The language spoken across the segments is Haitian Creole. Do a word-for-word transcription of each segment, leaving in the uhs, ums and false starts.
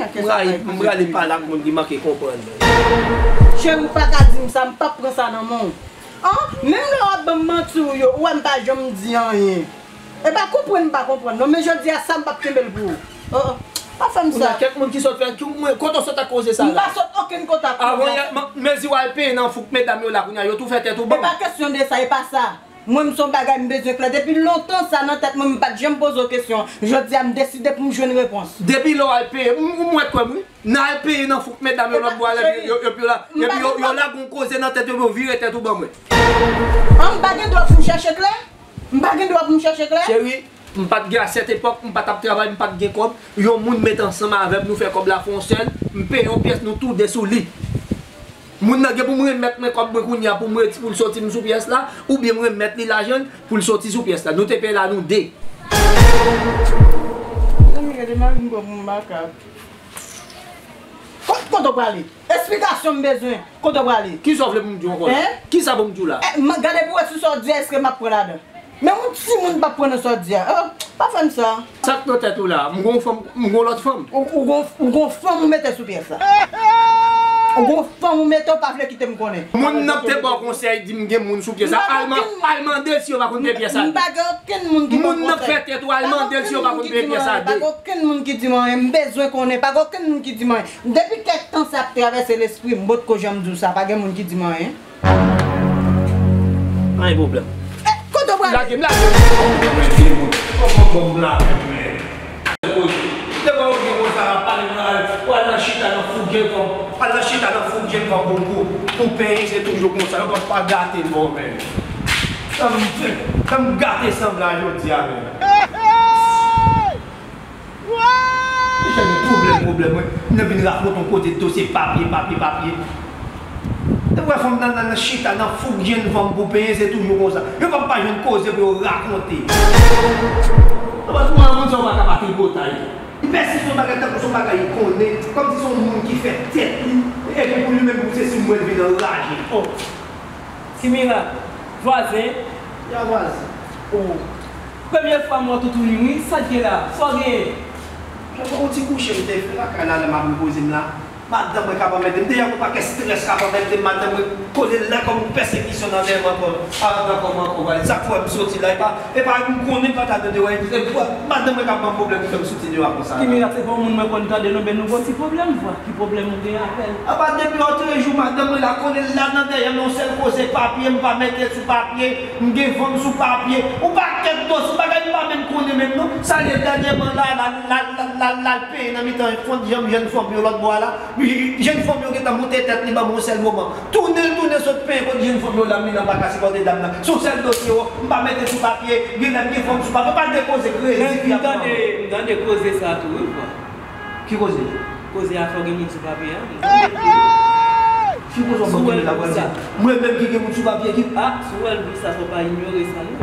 M prale, m prale pale ak moun ki manke konprann mwen. Cheri, ou pa ka di m sa, m p ap pran sa nan men w. An? Menm lè w ap ban m manti w yo, ou wè m pa janm di anyen. E pa konprann m pa konprann non, men jodi a sa m p ap kenbe l pou ou. Oh, oh. Pa fè m sa. Kèk moun ki sot fè, ki, mwen, kote w sot ak koze sa la? M pa sot okenn kote ak koze. Avan yè, m, mezi w al peye nan fouk medam yo la kounye a, yo tou fè tèt ou ban m. E pa kesyon de sa, e pa sa. Mwen, m se yon bagay m bezwen klè. Depi lontan sa nan tèt mwen, m pa t janm poze w kesyon. Jodi a, m deside pou m jwenn repons. Depi lè w al peye, m, m, m wè kwè m wi. Nan al peye nan fouk medam yo lòt bò a, epi yo, yo, yo la, epi yo, yo lage yon koze nan tèt yo, yo vire tèt ou ban mwen. An, m pa gen dwa pou m chèche klè? M pa gen dwa pou m chèche klè? Cheri, m pa t gen a sèt epòk, m pa t ap travay, m pa t gen kòb. Yon moun met ansanm avè m, nou fè kòb la fè yon sèl, m peye yon pyès, nou toude sou li. Moun nan gen pou m remèt mwen kòb mwen kounye a pou m reti, pou l soti m sou pyès la, oubyen m remèt li lajan l pou l soti sou pyès la. Nou te peye la nou de. Mezanmi, gade mari m pran pou yon makak. Kot, kote w prale? Esplikasyon m bezwen. Kote w prale? Kisa w vle pou m di w ankò la? Hein? Kisa pou m di w la? Eh, m, gade pou wè si sa w di a, èske m ap pran ladan. Men yon timoun p ap pran nan sa w di a. Oh, pa fè m sa. Sa k nan tèt ou la? M gon fanm, m gon lòt fanm. Ou, ou gon, ou gon fanm ou mete sou pyès la. Ou gon fanm ou mete, ou pa vle kite m konnen. Moun nan te ba w konsèy, di m gen moun sou pyès la. Al man-, al mande l si yo pa konn peye pyès a de. M pa gen okenn moun ki ban m konsèy. Moun nan fè tèt ou, al mande l si yo pa konn peye pyès a de. Pa gen okenn moun ki di m anyen. M bezwen konnen. Pa gen okenn moun ki di m anyen. Depi kèk tan sa ap travèse lespri m, m potko janm di w sa. Pa gen moun ki di m anyen. Pa gen pwoblèm. Eh, kote w prale? Lage m, lage m. Kòman bòm la, men. Depi w gen konsa, w ap pale mal, w al nan chita nan fouk jèn fanm, w al nan chita nan fouk jèn fanm pou, pou, pou penyen, se toujou konsa, yo p ap pa gate l, bon, men. Sa m fè, sa m gate sanm la jodi a, men. Deja gen pwoblèm, pwoblèm, wi. M nan vin rakonte yon kote dosye papye, papye, papye. Depi w wè fanm nan, nan, nan chita, nan fouk jèn fanm pou penyen, se toujou konsa. Yo p ap pa jwenn koze pou yo rakonte. Anba tou, moun sa yo pa ka pa tripotay. Li pèsiste yon bagay tankou se yon bagay li konnen, kòmsi se yon moun ki fè tèt li, epi pou li menm, pou se si mwen vin anraje. Oh. Kimira, vwazen. Ya vwazen. Oh. Premye fwa m wè toutouni wi, sa k gen la? Sa w genyen? Mwen, yon ti kouche m te fè lakay la, lè m ap repoze m la. Madanm mwen k ap anmède m. M te yon pakèt estrès k ap anmède m. Madanm mwen kole la kòm yon pèsekisyon nan men m ankò. A, nan kò m ankò, vwazen. Sa k fè m soti la, e pa, e pa m konnen m pa t al nan deyò, e, e, madanm mwen k ap ban m pwoblèm ki fè m soti deyò a konsa la. Kimira, se pa yon moun mwen konn tande non, men nou gon ti pwoblèm vwa. Ki pwoblèm ou gen avè l? Apa depi lòtrejou, madanm mwen la kole la nan dèyè m, yon sèl koze papye, m pa mete l sou papye, m gen van m sou papye, yon pakèt dosye, bagay m pa menm konnen menm non. Sa l ye dènyèman la, la, la, la, la, la, l peye nan mitan fanm, jèn, jèn fanm yo lòt bò a la. Jèn fanm yo gentan moute tèt li ban m yon sèl moman. Tounen l tounen sot peye kot jèn fanm yo la, m li nan pa ka sipòte dam nan. Se yon sèl dosye, o, m pa mete l sou papye, genlè m gen van m sou papye, pa de koze kredi fi ap pran. Men m tande, m tande koze sa tou, wi, vwa. Ki koze? Koze afè w gen moun sou papye a, m tande. Ki koze w ap ban koze la, vwazen? Mwen menm ki gen moun sou papye ki... A, si w wè l di sa, fò w pa inyore sa, non.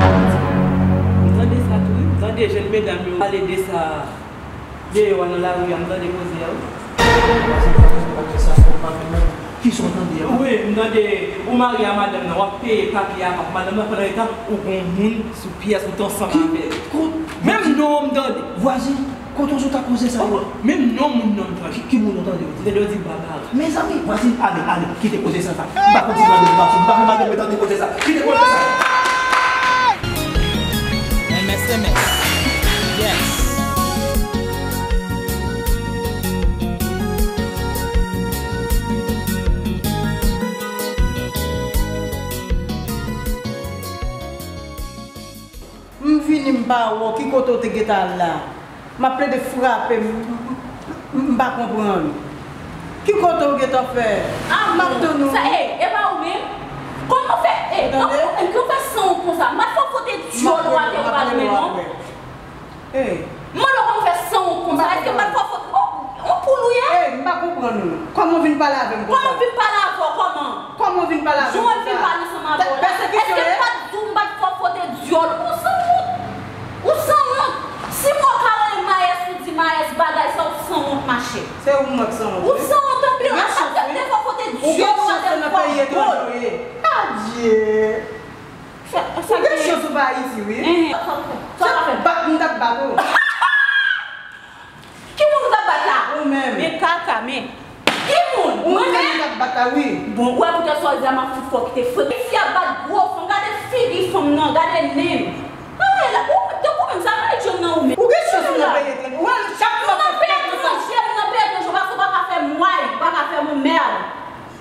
M tande sa tou, wi. M tande jèn medam yo pale de sa deyò a nan lari a, m tande koze a, wi. Vwazen, pa tande, pa tande sa, fò w pa tande. Kisa w tande a? Wi, m tande ou marye a madanm nan, w ap peye papye a, madanm nan, pandan etan ou gon moun sou pyès ou t ansanm avè l. Menm non m tande. Vwazen, kote w sot ak koze sa yo? Menm non moun nan m tande. Ki, ki moun ou tande yo di? M tande yo di Babara. Mezanmi, vwazen, ale, ale, kite koze sa, sa. M pa konn si madanm m ap sou, m pa konn madanm mwen tande koze sa. Kite koze sa. M S M S. Yes. M vini, m pa wè w. Ki kote w te gentan al la? M ap plede frape, m, m, m, m pa konprann. Ki kote w gentan fè? A, m ap tann ou. Sa, ey, e pa ou menm? Kòman w fè, ey, kòman w fè, kòman w fè san wont konsa? M ap fè w fwote dyòl ou atè, ou pa renmen non. Ey. M mande w kòman w fè san wont konsa? Èske m ap fè w fwote, oh, yon poul ou ye? Ey, m pa konprann ou. Kòman w vin pale avè m konsa? Kòman m vin pale avè w, kòman? Kòman w vin pale avè m konsa? Jan w vin pale ansanm avè w la. Èske m pa t di w m pa t fè w fwote dyòl? Ou san wont. Ou san wont. Si mwen ka rele Mayès, ou di Mayès bagay sa, ou san wont, machè. Se ou mwen k san wont, wi. Ou san wont anpil. A chak fwa m te fè w fwote dyòl ou atè, m fè w bòl. Adye. Ou gen chans ou pa Ayiti, wi. Enhen. Sa w ap fè? Bat m t ap bat ou. Ki moun ou t ap bat la? Ou menm. Kaka, men. Ki moun? Ou menm ki t ap bat la, wi. Bon, ou wè poutèt sa w di a, m ap fout fè w kite frekan. Fi a bat gwo fanm, gade figi fanm nan, gade nen l. Gade la, ou, tankou menm sa, gade djòl nan ou menm. Ou gen chans ou nan peyi etranje. Ou wè, chak moun ap fè tout sa. Ou nan peyi etranje, ou pa, ou pa ka fè mway, ou pa ka fè mwen mèl.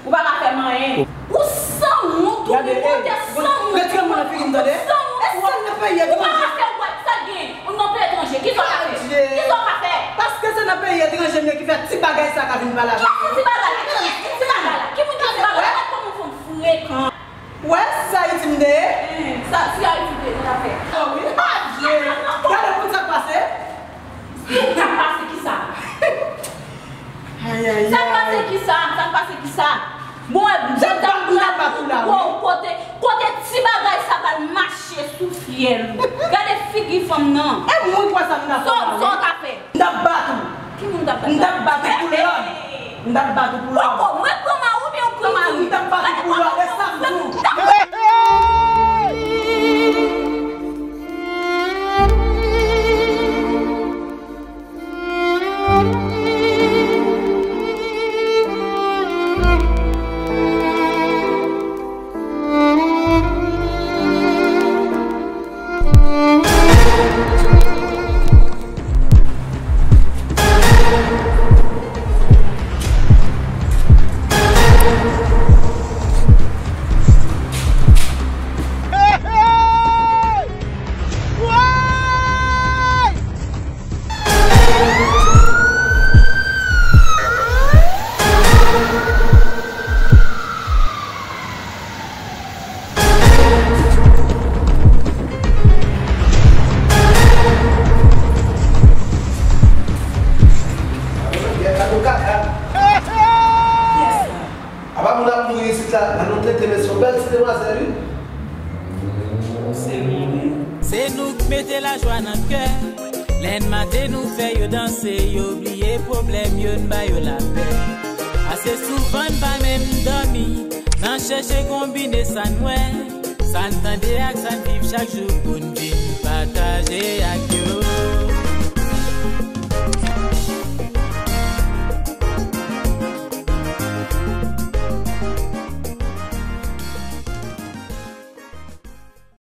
Ou pa ka fè m anyen. Ou sanwont, ou monte sanwont. Retire men w nan figi m, tande. Ou sanwont, ou pa ka fè wè sa gen. Ou nan peyi etranje, kisa w ka fè? Kisa w ka fè? Paske se nan peyi etranje m ye ki fè ti bagay sa ka vin pale avè m. Ki ti bagay la? Ki ti bagay la? Ki moun ki ti bagay la? Gad kòman w fanm frekan. Wè, si se Ayiti m te ye. Sa, si Ayiti m te ye, nou ta fè. Ah wi, adye. Gade pou sa k pase. Sa k pase kisa? Ayayay. Sa k pase kisa? Sa k pase kisa? Bon, e, jan m t ap bat ou la, wi. Kote, kote ti bagay sa pral mache sou fyèl ou. Gade figi fanm nan. E mwen kwè sa m t ap fè la, wi. Sa w ka fè? M t ap bat ou. Ki moun t ap bat? M t ap bat ou pou lòd. M t ap bat ou pou lòd. Poko, mwen pran mari oubyen ou pran mari? M t ap bat ou pou lòd, e sa m di w. Apa moun ap mouri isit la, nan nou tete mesye, yon bèl ti demwazèl, wi. Se nou k mete lajwa nan kè. Lè n maten nou fè yo danse, yo bliye pwoblèm yo, n ba yo lapè. Ase souvan n pa menm dòmi, nan chèche konbine sa n wè, sa n tande ak sa n viv chak jou pou n vin